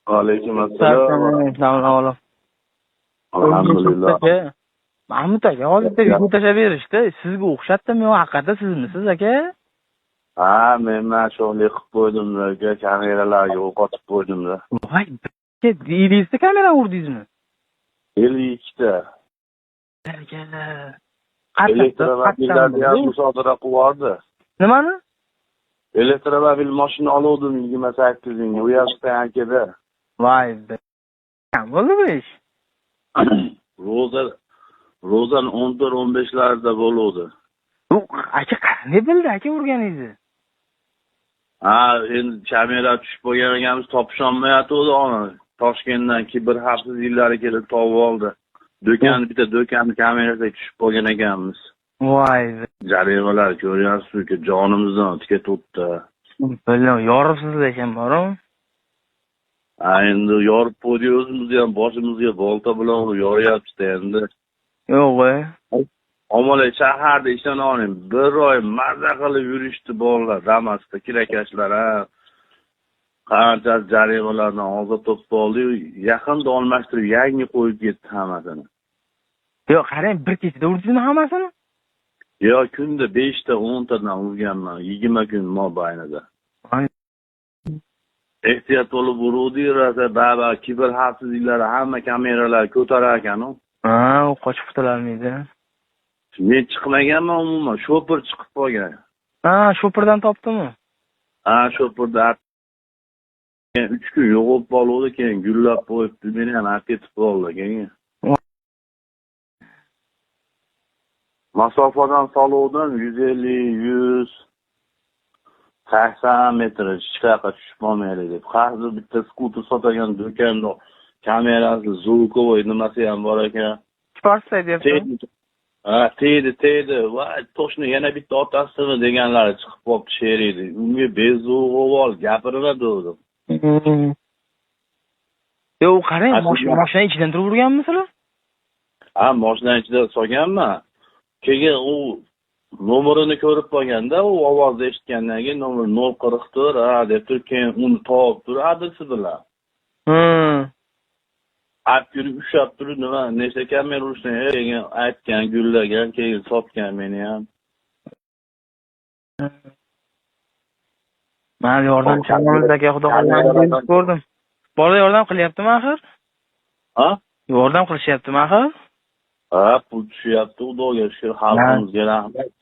Alaykum assalom. Alhamdulillah. Mahmud aka, hozir bitta video tashlab berishdi. Sizga o'xshatdimi yo haqiqatda sizmisiz aka? Ha, men mana shunday qilib qo'ydim aka, kameralarga o'q otib qo'ydim-da. Voy, 50 ta kamera urdingizmi? 52 ta. Aka. Elektromobillarni ham musodara qilib yubordi. Nimani? Elektromobil mashina oluvdim 28 mingga, u ham stoyankada. Voy, kam bo'ldi bu ish. Ro'zani 14-15larida bo'luvdi. U aka qanday bildi aka urganingizni? Ha, endi kamera tushib qolgan ekanmiz, topisholmayotgandi ona. Toshkentdan kiber xavfsiz yillari kelib topib oldi. Do'kon, bitta do'kon kamerasiga tushib qolgan ekanmiz. Voy, jarimalar ko'ryapsiz-ku, jonimizdan o'tib ketibdi. Bilmam, yoribsiz ekan borum. Ha, endi yorib qo'ydik o'zimizni ham, boshimizga bolta bilan urib yoryapti endi. Yo'q-e. Omala shaharda ishona oling, bir oy maza qilib yurishdi bolalar, Damasda kirakashlar, ha. Qancha jarimalardan ozod topib oldi, yaqinda almashtirib yangi qo'yib ketdi hammasini. Yo'q, qarang, bir kechada urdingizmi hammasini? Yo'q, kunda 5 ta, 10 tadan urganman, 20 kun mobaynida. Ehtiyot bo'lib uruvdik, rosa baba kiber xavfsizliklari hamma kameralar ko'tarar ekan-u. Ha, u qochib qutulolmaydi. Men chiqmaganman umuman, shopir chiqib qolgan. Ha, shopirdan topdimi? Ha, shopirda 3 kun yo'q bo'lib qoldi, keyin gullab qo'yibdi, meni ham olib ketib qoldi keyin. Masofadan soluvdim 150, 100, 80 metr hech qayoqqa tushib qolmaydi deb. Hozir bitta skuter sotadigan do'konda kamerasi, звуковой nimasi ham bor ekan. Chiqarsa deyapti. Ha, tegdi. Voy, toshni yana bitta otasimi deganlari chiqib qolibdi sheriydi. Unga bezuvg'ovol gapirma dedim. Yo'q, qarang, mashina ichidan turib urganmisizlar? Ha, mashina ichida solganman. Keyin u nomerini ko'rib qolganda, u ovozni eshitgandan keyin nomer 044 ha deb turib, keyin uni topib turib adresi bilan. Olib yurib, ushlab turib, nima, nechta kamera urishni keyin aytgan, gullagan, keyin sotgan meni ham. Mana yordam chaqiramiz aka, xudo xohlasa ko'rdim. Bola yordam qilyaptimi axir? Ha? Yordam qilishyaptimi axir? Ha, pul tushyapti, xudoga shukr, xalqimizga rahmat.